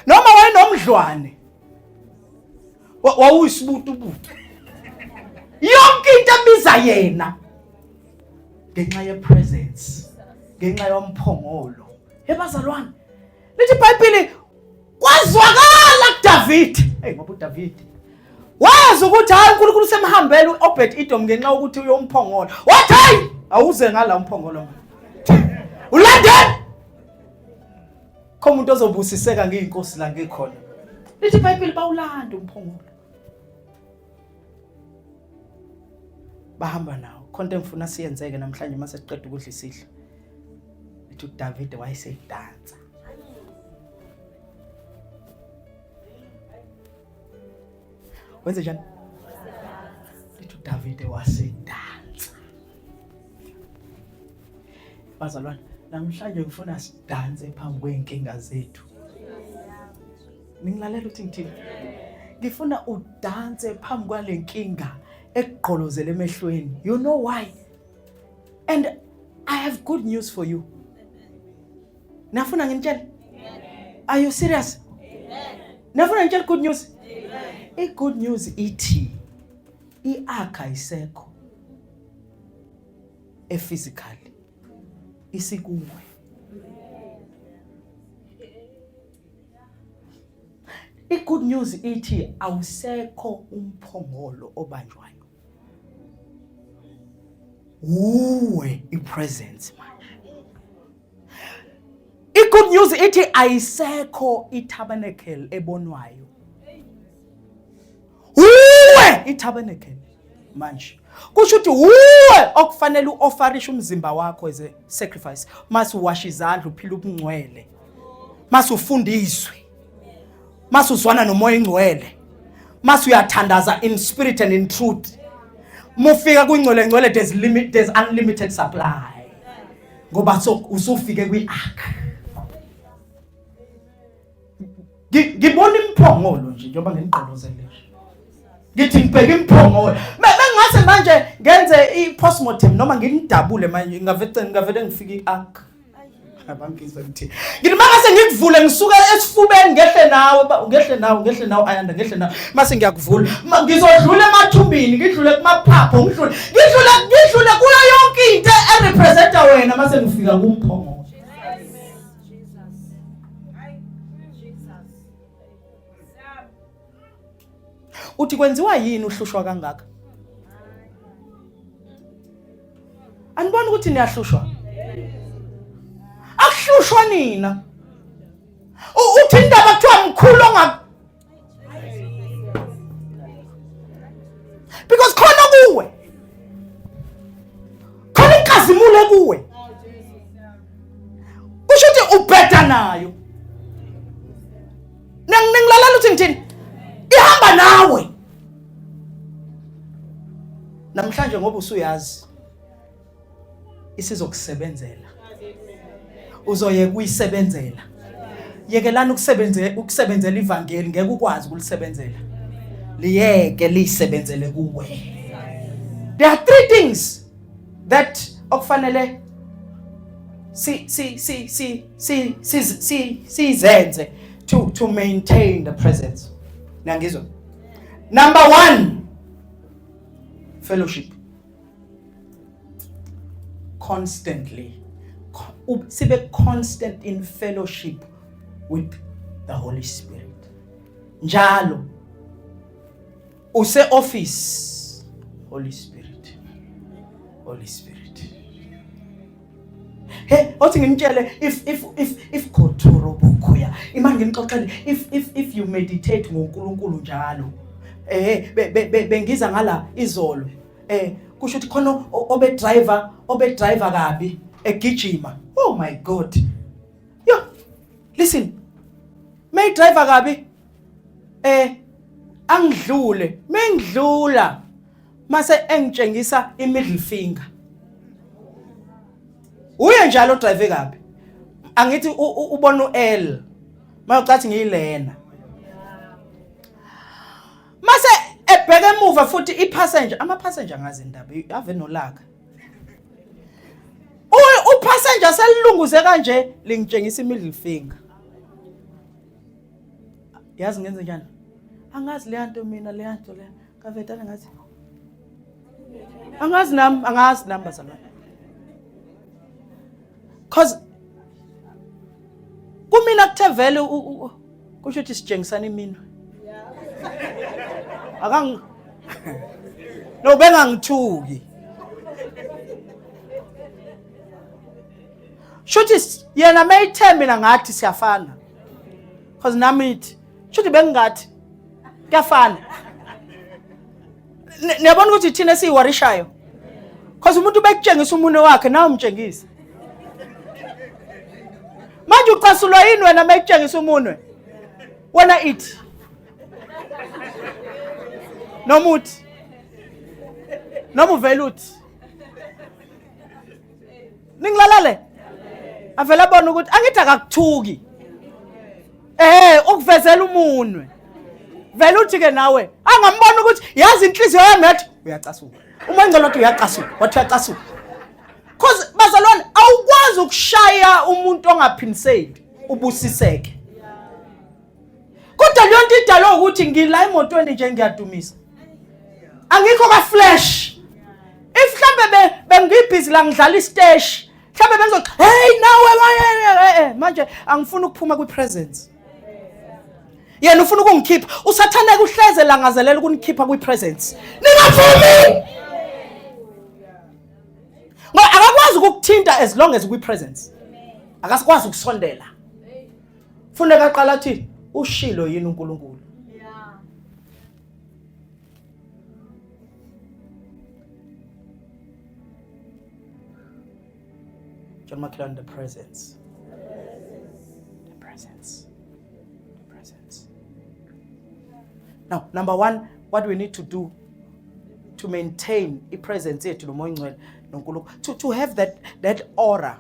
noma wayenomdlwane wawuyisibutubutu yonke into ebiza yena ngenxa yepresence ngenxa yomphongolo ebazalwane lithi iBhayibheli kwazwakala kuDavid hey ngoba uDavid wazi ukuthi hayi uNkulunkulu usemhambele uObed Edom ngenxa yokuthi uyomphongolo wathi hayi awuze ngala umphongolo ulandele kho umuntu ozobusiseka ngiyinkosi la ngikhona lithi iBhayibheli bawulanda umphongolo bahamba nawo khonto engifuna siyenzeke namhlanje uma sesiqeda ukudla isidlo lithi uDavide wayesedansa wenze njani lithi uDavide wasedansa bazalwane namhlanje ngifuna sidanse phambi kwey'nkinga zethu ningilalela ukuthi ngithini ngifuna udanse phambi kwale nkinga ekugqolozele emehlweni you know why and i have good news for you nafuna nginitshele are you serious nafuna ngitshele good news i-good news ithi i-ark ayisekho ephysically isikuwe I-good news ithi awusekho umphongolo obanjwayo. Uwe i-presence manje. I-good news ithi ayisekho i-tabernacle ebonwayo. Uwe i-tabernacle manje. Kusho ukuthi uwe okufanele uofferishe umzimba wakho as a sacrifice. Mase uwasha izandla uphila ubungcwele. Mase ufunda izwi. Mase uzwana nomoya ingcwele. Mase uyathandaza in spirit and in truth. Mufika kwingcwele ngcwele there's limit there's unlimited supply. Ngoba so usufike kwi-ark. Ngibona imphongolo nje njengoba nginigqolozele nje. Ngithi ngibheka imphongolo. Mengase manje ngenze i-postmortem noma nginidabule manje ngavele ngavele ngifike i-ark. Abangizwa ngithi. Ngithi mangase ngikuvule ngisuka esifubeni ngehle nawe ngehle nawe ngehle nawe Ayanda ngehle nawe mase ngiyakuvula ngizodlula emathumbini ngidlule kumaphapho ngidlule ngidlule ngidlule kuyo yonke into erepresenta wena mase ngifika kumphongolo. Uthi kwenziwa yini uhlushwa kangaka? Aniboni ukuthi niyahlushwa? Akuhlushwa nina. Uthi indaba kuthiwa mkhulu onga Because khona kuwe. Khona inkazimulo kuwe. Kusho ukuthi ubheda nayo. Ningilalela ukuthi ngithini? Ihamba nawe. Namhlanje ngoba usuyazi isizokusebenzela. Uzoyeka uyisebenzela. Yekelani ukusebenzela ukusebenzela ivangeli ngeke ukwazi ukulisebenzela. Liyeke lisebenzele kuwe. There are three things that okufanele si si si si si si si sizenze to maintain the presence. Niyangizwa? Number 1, fellowship. Constantly sibe constant in fellowship with the Holy Spirit. Njalo use office Holy Spirit. Holy Spirit. Hey, othi nginitshele if if if if khotoro bokhoya. Imanje nginixoxele if if if you meditate ngoNkulunkulu njalo. Eh bengiza ngala izolo. Eh kusho ukuthi khona obe driver obe driver kabi egijima. Oh my God. Yo. Listen. May driver kabi eh angidlule mengidlula mase engitshengisa i-middle finger uye njalo drive kabi angithi ubona u-L mayocathi ngiyilena mase ebheka emuva futhi i-passenger ama-passenger ngazi indaba ave nolaka u-passenger selilunguze kanje lingitshengisa i-middle finger yazi ngenze njani angazi leya nto mina leya nto leya kavetana ngathi angazi nami angazi nami bazalwane cause kumina kuthe vele kusho ukuthi sitshengisana iminwe akang no bengangithuki shuthi yena mayithe mina ngathi siyafana cause nami ithi shuthi bengingathi kuyafana niyabona ukuthi thina esiyiwarishayo cause umuntu bekutshengisa umunwe wakhe nawe umtshengisa manje ucasulwa yini wena mekutshengisa umunwe wena ithi noma uthi noma uvele uthi ningilalele avele abone ukuthi angithi akakuthuki eh ukuvezela umunwe vele uthi ke nawe angambona ukuthi yazi inhliziyo yami yathi uyacasuka uma ngicela ukuthi uyacasuka wathi uyacasuka cause bazalwane awukwazi ukushaya umuntu ongaphimiseli ubusiseke kodwa leyo nto idalwe ukuthi ngila emotweni nje ngiyadumisa angikho ka flash if mhlambe bengibhizi la ngidlala isiteshi mhlambe bengizothi hey nawe eh, manje angifuni ukuphuma kwi presence yena ufuna ukungikhipha usathane kuhleze langazelela ukunikhipha kwi presence ningavumi ngoba akakwazi ukukuthinta as long as kwi presence akasikwazi ukusondela Funeka aqala athi ushilo yini uNkulunkulu. Yeah. John Makhelwane, the presence. The presence. The presence. Now, number one, what we need to do to maintain i-presence yethu nomoya ongcwele noNkulunkulu to, to have that, that aura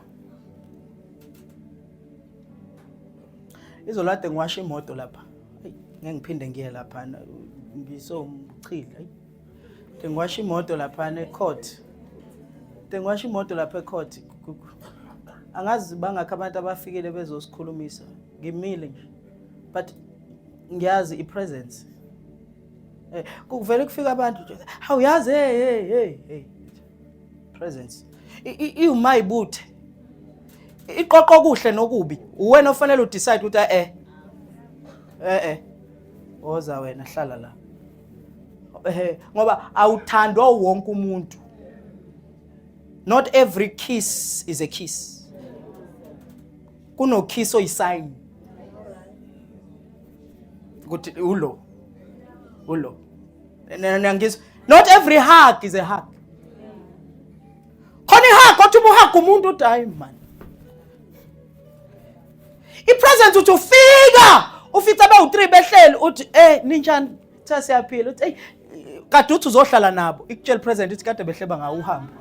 Izolo kade ngiwasha imoto lapha. Eyi ngeke ngiphinde ngiye lapha ngisomchili. Ayi. Kade ngiwasha imoto lapha ecourt. Kade ngiwasha imoto lapha ecourt. Angazi bangakho abantu abafikile bezosikhulumisa. Ngimile nje. But ngiyazi i-presence. Eh kuvele kufika abantu nje. Hawu yazi hey hey hey hey. Presence. Iwumayibuthe. Iqoqo kuhle nokubi. Uwena ofanele udecide ukuthi eh eh eh. Woza wena hlala la. Eh ngoba awuthandwa wonke umuntu. Not every kiss is a kiss. Kuno kiss oyisign. Ukuthi ulo. Ulo. Niyangizwa? Not every hug is a hug. Khona ihug othi ubuhug umuntu uthi hayi man. I-presence uthi ufika ufica bawu-3 behleli uthi eh ninjani kuthiwa siyaphila uthi eyi kade uthi uzohlala nabo ikutshela present ithi kade behleba ngawo uhambe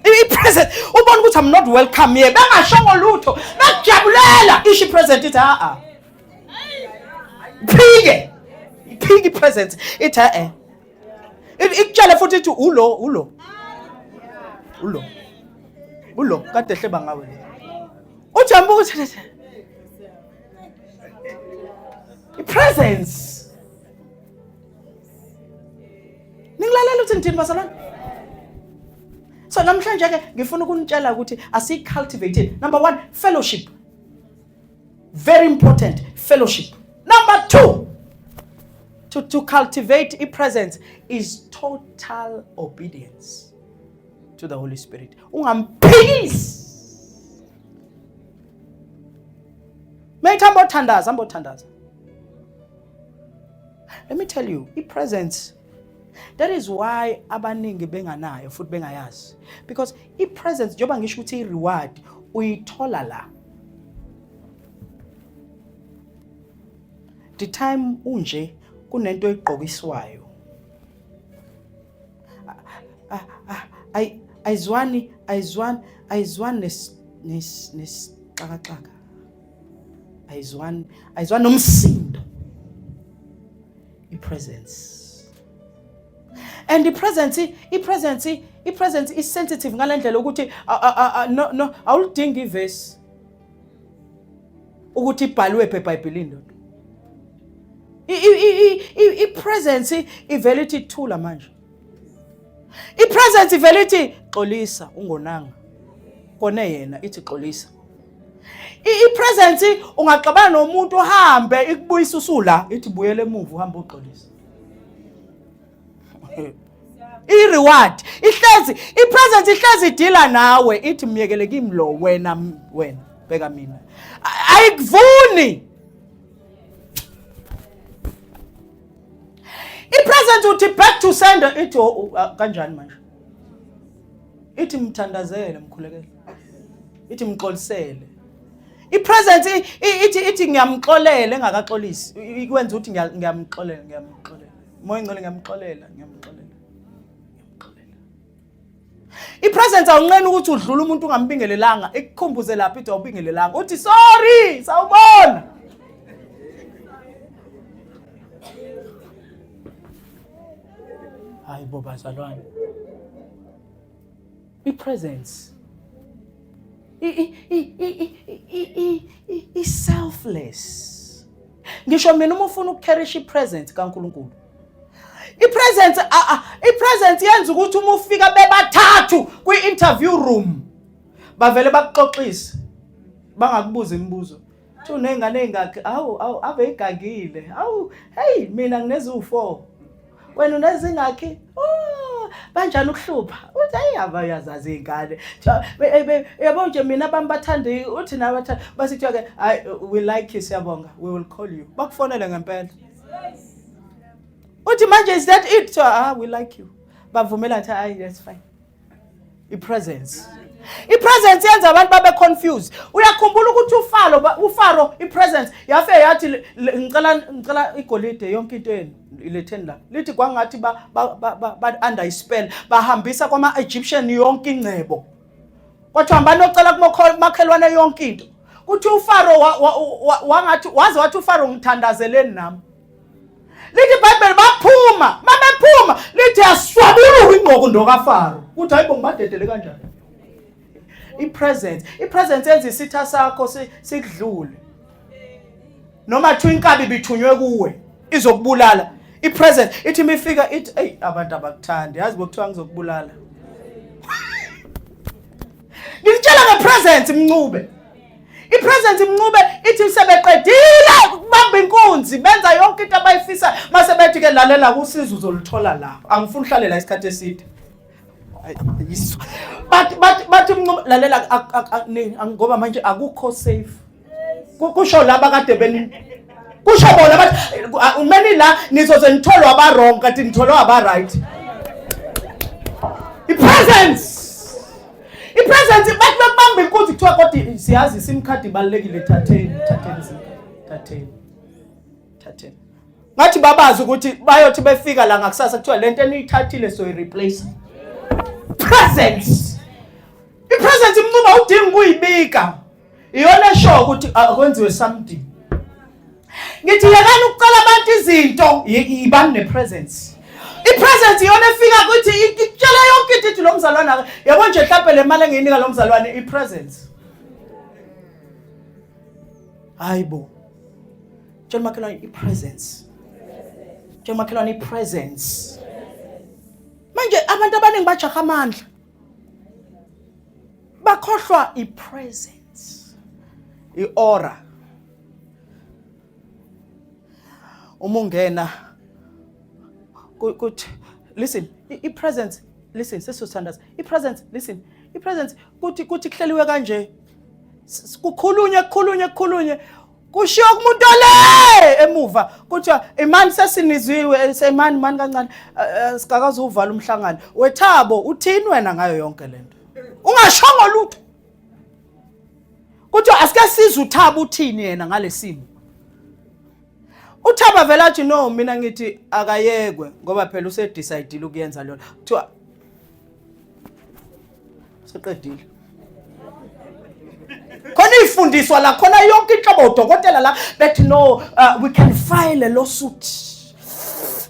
i-present ubona ukuthi i'm not welcome here bengashongo lutho bakujabulela isho i-present ithi a-a phike iphike i-presence ithi e-e ikutshele futhi ithi ulo ulo ulo ulo kade hleba ngawe le uthi ambuka uthi i-presence ningilalela ukuthi ngithini bazalwane so namhlanje ke ngifuna ukunitshela ukuthi asiyi-cultivate number one fellowship Very important fellowship. Number two, to, to cultivate a presence is total obedience. to the Holy Spirit. Ungamphikisi. Mate hamba othandaza, hamba othandaza. Let me tell you, i-presence That is why abaningi benganayo futhi bengayazi. Because i-presence njengoba ngisho ukuthi i-reward uyithola la. The time unje kunento egqokiswayo. Ayizwani ayizwani ayizwani nes nes nesixakaxaka. Ayizwani ayizwani nomsindo. I-presence. And i-presence i-presence i-presence is sensitive ngalendlela ukuthi no no awulidingi ivesi ukuthi ibhalwe eBhayibhelini lento. I-presence ivele ithi thula manje. I-presence ivele ithi xolisa ungonanga. Kone yena ithi xolisa. I-presence ungaxabana nomuntu uhambe ikubuyisa usula ithi buyele emuva uhambe uxolisa. I-reward ihlezi i-presence ihlezi idila nawe ithi myekele kimi lo wena wena bheka mina ayikuvuni i-presence uthi back to sender ithi oh, oh, kanjani manje ithi mthandazele mkhulekele ithi mxolisele i-presence ithi ithi ngiyamxolela engakaxolisi ikwenza ukuthi ngiyamxolela ngiyamxolela moya ingcwele ngiyamxolela ngiyamxolela ngiyamxolela i-presence awunqeni ukuthi udlula umuntu ungambingelelanga ikukhumbuze lapho ithi awubingelelanga uthi sorry sawubona hayi bo bazalwane i-presence i-selfless ngisho mina uma ufuna ukucherisha i-presence kaNkulunkulu i-presence i-presence yenza ukuthi uma ufika bebathathu kwi-interview room bavele bakuxoxise bangakubuza imibuzo Uthi uney'ngane ey'ngakhi? Awu, awu, ave igangile. Awu, hey, mina ngineziwu-four. Wena unezingakhi? Oh, banjani ukuhlupha? Uthi hayi abayazazi iy'ngane. Yabo nje mina bami bathanda uthi nawe bathanda base kuthiwa ke hayi we like you siyabonga we will call you. Bakufonele ngempela. Uthi manje is that it? So, ah we like you. Bavumela athi hayi that's fine. I-presence. I-presence yenza abantu babe confused. Uyakhumbula ukuthi uFaro uFaro i-presence yafe yathi ngicela ngicela igolide yonke into yenu iletheni la. Lithi kwangathi ba ba ba under ispell bahambisa kwama Egyptian yonke ingcebo. Kwathiwa hambani nocela kumakhelwane yonke into. Kuthi uFaro wangathi waze wathi uFaro ngithandazeleni nami. Lithi iBhayibheli baphuma, mabephuma lithi yaswabuluka ingqondo kaFaro. Kuthi hayibo ngibadedele kanjani? I-presence, i-presence yenza isitha sakho sikudlule. Noma kuthiwa inkabi ibithunywe kuwe izokubulala. I-presence ithi imifika ithi hey abantu abakuthandi, yazi bokuthiwa ngizokubulala. Ngikutshela ngepresence Mncube. I-presence Mncube ithi sebeqedile ukubamba inkunzi benza yonke into abayifisa mase bethi ke lalela usizo uzoluthola la. Angifuni uhlale la isikhathi eside. Bathi bathi bathi Mncube lalela ngoba manje akukho safe. Kusho laba kade beni kusho bona bathi umeni la nizoze nitholwa aba wrong kanti nitholwa aba right. I-presence I-presence bathi bekubamba inkunzi kuthiwa kodwa siyazi iSIM card ibalulekile thatheni thatheni iSIM card thatheni thatheni ngathi babazi ukuthi bayothi befika la ngakusasa kuthiwa lento eniyithathile soyi-replace presence i-presence imncuba udinga ukuyibika iyona esho ukuthi akwenziwe something ngithi yekani ukucela abantu izinto ibani ne-presence i-presence iyona efika kuthi ikutshela yonke into ithi lo mzalwane yabo nje mhlawumbe le mali engiyinika lo mzalwane i-presence hayi bo tshela umakhelwane i-presence tshela umakhelwane i-presence manje abantu abaningi bajaha amandla bakhohlwa i-presence i-aura uma ungena kuthi listen i-presence. Listen, sesizothandaza. I-presence, listen. I-presence kuthi kuthi kuhleliwe kanje. Kukhulunywe kukhulunywe kukhulunywe. Kushiwo kumuntu ole emuva kuthiwa imani sesinizwiwe semani mani kancane eh, eh, sikakaze uvala umhlangano. Wethabo uthini wena ngayo yonke lento? Ungashongo lutho. Kuthiwa asike sizwe uThabo uthini yena ngalesimo. UThaba vele athi no mina ngithi akayekwe ngoba phela usedecide ukuyenza lona. Kuthiwa seqedile. Khona ifundiswa la khona yonke inhlobo udokotela la bethi no we can file a lawsuit.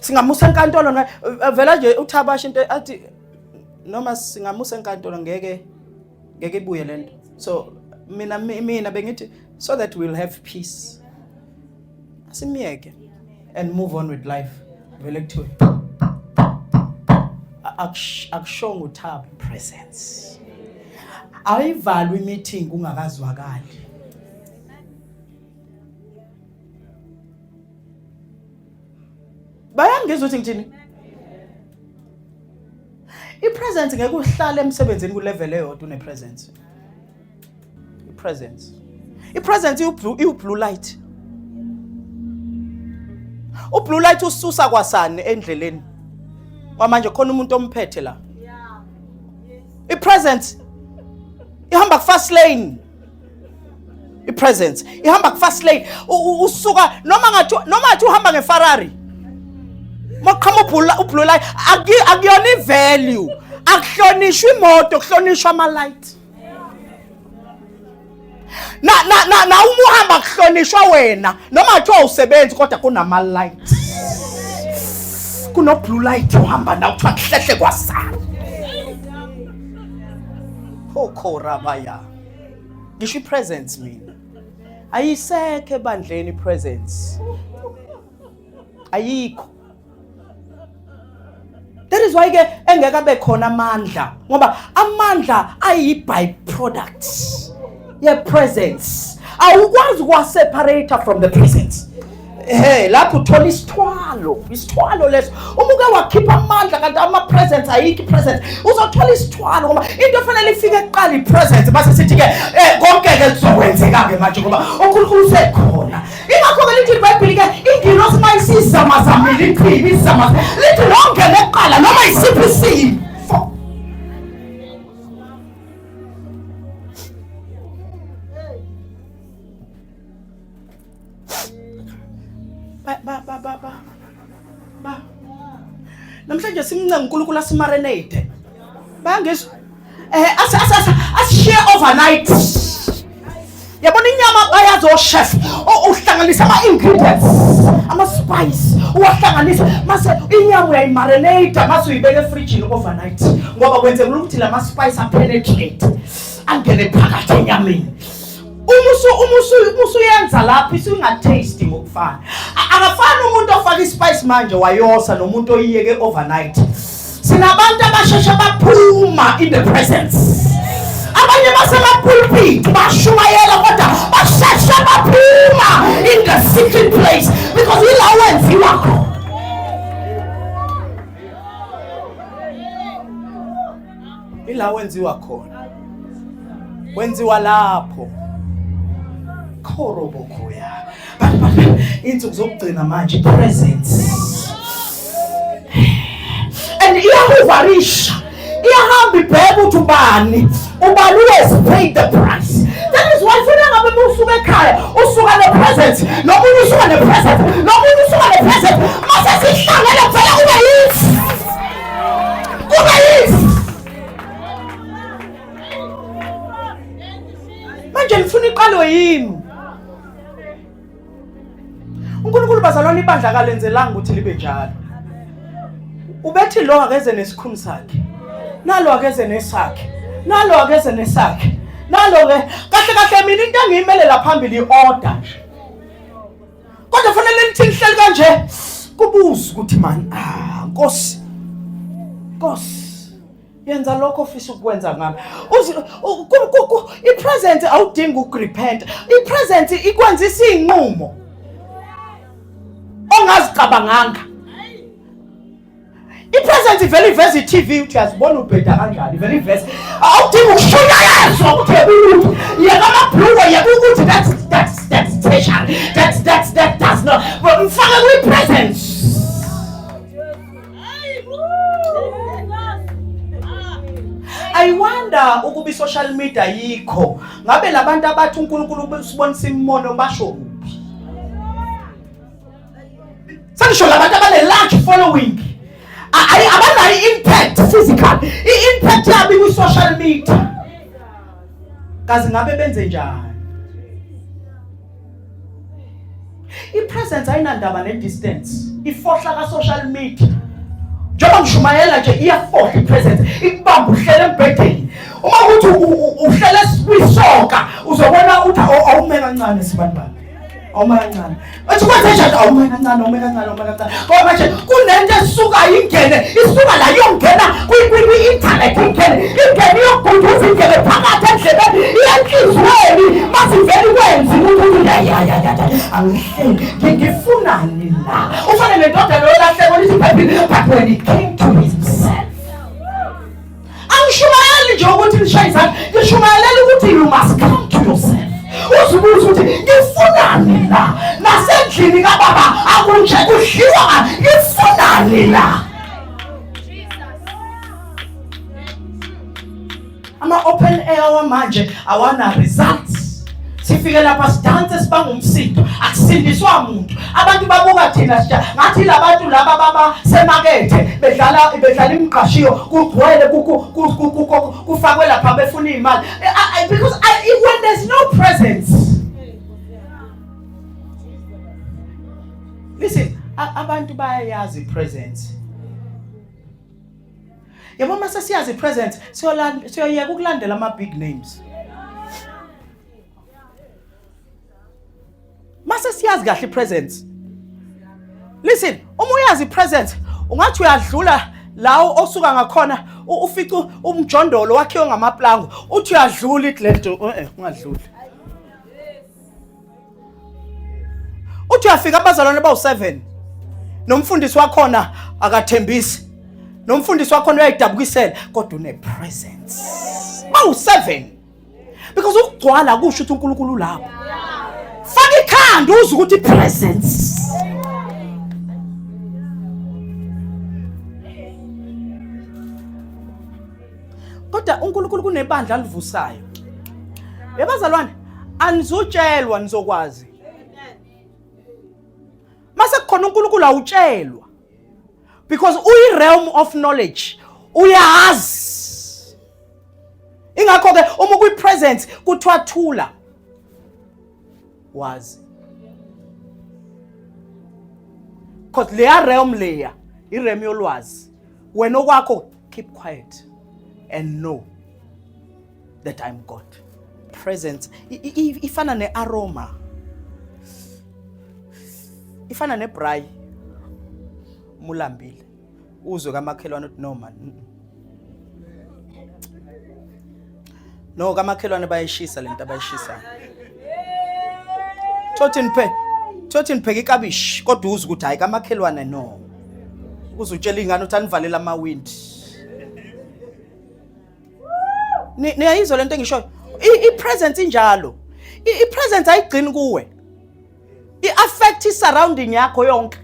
Singamusa enkantolo vela nje uThaba asho into athi noma singamusa enkantolo ngeke ngeke ibuye lento. So mina mina bengithi so that we'll have peace. Asimyeke and move on with life. Vele kuthiwe akushongo uThabo presence. Ayivalwe meeting kungakazwakali. Bayangizwa ukuthi ngithini? I-presence ngeke uhlale emsebenzini ku level eyodwa une presence. I-presence. I-presence iwu blue light. U-blue light ususa kwasani endleleni. Kwamanje khona umuntu omphethe la. I-presence ihamba ku fast lane. I-presence ihamba ku fast lane. Usuka noma ngathi noma ngathi uhamba ngeFerrari. Maqhamuka u-blue light akuyona i-value. Akuhlonishwa imoto, kuhlonishwa ama light. Na na na na uma uhamba kuhlonishwa wena noma kuthiwa usebenzi kodwa kunama light. Kuno blue light uhamba nawo kuthiwa kuhlehle kwasala. Khokhorabaya. Ngisho ipresence mina. Ayisekho ebandleni ipresence. Ayikho. That is why ke engeke abe khona amandla ngoba amandla ayi byproduct ye presence. Awukwazi kwa separate from the presence. Hey, lapho uthola isithwalo, isithwalo leso. Uma uke wakhipha amandla kanti ama presence ayikho presence, uzothola isithwalo ngoba into efanele ifike kuqala i presence base sithi ke eh konke ke kuzokwenzeka ke manje ngoba uNkulunkulu usekhona. Ingakho ke lithi iBhayibheli ke ingilosi uma isizamazamile ichibi izama lithi longene kuqala noma isiphi isifo. Ba ba ba ba ba. Ba. Namhlanje simncenga uNkulunkulu asimarinate. Bayangizwa? Eh as as as asishiye overnight. Yabona inyama bayazi o-chef uhlanganisa ama-ingredients ama-spice uwahlanganisa mase inyama uyayimarinate mase uyibeka efrijini overnight ngoba kwenzeka ukuthi la ma-spice apenetrate angene phakathi enyameni. Uma usuyenza lapho isinga-taste ngokufana. Akafani umuntu ofaka ispice manje wayosa nomuntu oyiyeke overnight. Sinabantu abasheshe baphuma in the presence. Abanye basemapulpit bashumayela kodwa basheshe baphuma in the secret place because ila wenziwa khona. Ila wenziwa khona. Wenziwa lapho. Khorobokoya. But insuku zokugcina manje presence. And iyakuvarisha. Iyahamba ibheka ukuthi ubani. Ubani who has paid the price. That is why funa ngabe usuka ekhaya usuka ne presence nomunye usuka ne presence nomunye usuka ne presence mase sihlangene kuvela kube yithi kube yithi manje nifuna iqalwe yimi uNkulunkulu bazalwane ibandla kalenzelanga ukuthi libe njalo ubethi lo akeze nesikhuni sakhe nalo akeze nesakhe nalo akeze nesakhe nalo ke kahle kahle mina into engiyimelela phambili i-order nje kodwa fanele nithi nihleli kanje kubuza ukuthi man ah Nkosi Nkosi yenza lokho ofisa ukwenza ngami i-presence awudingi ukurepent i-presence ikwenza isinqumo ongazicabanganga. I-presence ivele iveze i-TV uthi uyazibona ubheda kanjani ivele iveze. Awudingi ukushunyayezwa ukuthi yeka yeka amabhluko yeka ukuthi that's tertiary. That does not. But mfake kwi-presence. I wonder ukuba i-social media yikho ngabe labantu abathi uNkulunkulu usibonisa imimono basho kuphi. Sengisho labantu abane large following abanayo i-impact physical, i-impact yabo ikwi-social media. Kazi ngabe benze njani? I-presence ayinandaba ne-distance, ifohla ka-social media. Njengoba ngishumayela nje iyafohla i-presence, ikubamba uhlele embhedeni. Uma ukuthi uhlele kwisoka uzobona ukuthi awume kancane sibanibani. Awume kancane. Bathi kwenze njani? Awume kancane, awume kancane, awume kancane. Ngoba manje kunento esuka ingene, isuka la iyongena kwi-internet ingene, ingene iyogunduza ingene phakathi endlebeni, iyenhliziyweni, masivele ikwenze ukuthi ya ya ya ya angihleli, ngifunani la? Ufane nendoda leyo lahleko lithi iBhayibheli, but when he came to himself. Angishumayeli nje ukuthi nishaye izandla, ngishumayelela ukuthi you must come to yourself. Uzibuze ukuthi ngifunani la? Nasendlini kababa akunje kudliwa ngifunani la? Ama open air wamanje awana results. Sifike lapha sidanse sibanga umsindo, akusindiswa muntu. Abantu babuka thina sija ngathi labantu laba baba semakethe bedlala bedlala imigqashiyo kugcwele kufakwe lapha befuna imali eh, because I, when there's no presence. Listen, abantu bayayazi presence. Yabo uma sesiyazi presence siyoyeka ukulandela ama big names. Mase siyazi kahle ipresence. Listen, uma uyazi ipresence ungathi uyadlula lawo osuka ngakhona ufice umjondolo wakhiwe ngamaplango uthi uyadlula ithi lento eh, eh ungadluli. Uthi uyafika abazalwane bawu7 nomfundisi wakhona akathembisi nomfundisi wakhona uyayidabukisela kodwa une presence bawu7 because ukugcwala kusho ukuthi uNkulunkulu ulapho. Faka ikhanda uze ukuthi presence. Kodwa uNkulunkulu kunebandla alivusayo. Yebazalwane, anizutshelwa nizokwazi. Mase kukhona uNkulunkulu awutshelwa. Because uyi realm of knowledge. Uyazi. Ingakho ke uma ukwi presence kuthiwa thula. Wazi. Because leya realm leya, i realm yolwazi. Wena okwakho keep quiet and know that I'm God. Presence ifana ne-aroma, ifana nebrayi. Mulambile uzwe kamakhelwane uthi no man, no kamakhelwane bayishisa lento abayishisayo. Thothi niphe thothi nipheke ikabishi kodwa uzwe ukuthi hayi kamakhelwane no. Uzutshela ingane uthi anivalele amawindi. Niyayizwa lento engishoyo? I-presence injalo. I-presence ayigcini kuwe. I-affect i-surrounding yakho yonke.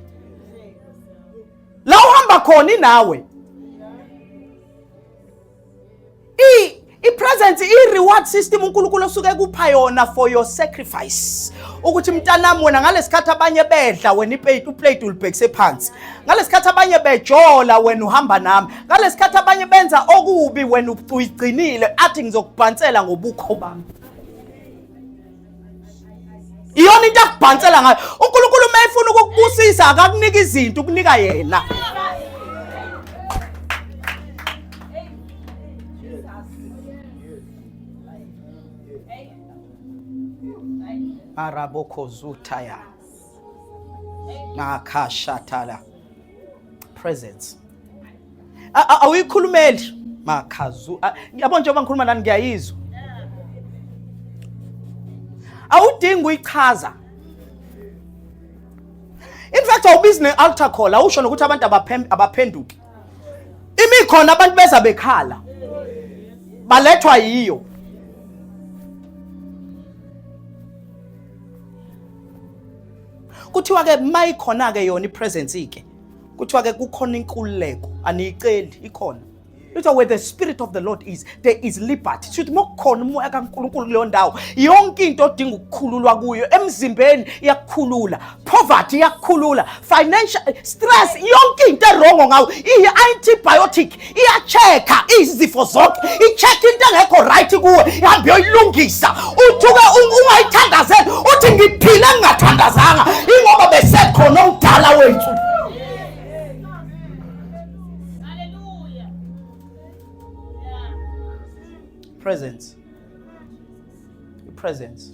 La uhamba khona inawe. I-presence i-reward system uNkulunkulu osuke kupha yona for your sacrifice. Ukuthi mntanami wena ngalesikhathi abanye bedla wena iplate uplate ulibhekise phansi. Ngalesikhathi abanye bejola wena uhamba nami. Ngalesikhathi abanye benza okubi wena uyigcinile athi ngizokubhansela ngobukho bami. Iyona into akubhansela ngayo. uNkulunkulu uma efuna ukukubusisa akakunika izinto ukunika yena. Arabokhozutaya. Makashatala. Presence. Awuyikhulumeli makhazu. Yabo njengoba ngikhuluma nani ngiyayizwa. Awudingi uyichaza. In fact awubizi ne-altar call awusho nokuthi abantu abaphenduke. Imikhona abantu beza bekhala. Balethwa yiyo. Kuthiwa ke mayikhona ke yona ipresence ke. Kuthiwa ke kukhona inkululeko aniyiceli ikhona. Kuthiwa where the spirit of the Lord is there is liberty. Shuthi mokukhona umoya kaNkulunkulu kuleyo ndawo yonke into odinga ukukhululwa kuyo emzimbeni iyakukhulula, poverty iyakukhulula, financial stress yonke into erongo ngawo iyi antibiotic iyachecka izifo zonke, icheck into engekho right kuwe ihambe iyoyilungisa. Uthuke ungayithandazeli uthi ngiphile ngingathandazanga ingoba besekhona omdala wethu. Presence. Presence.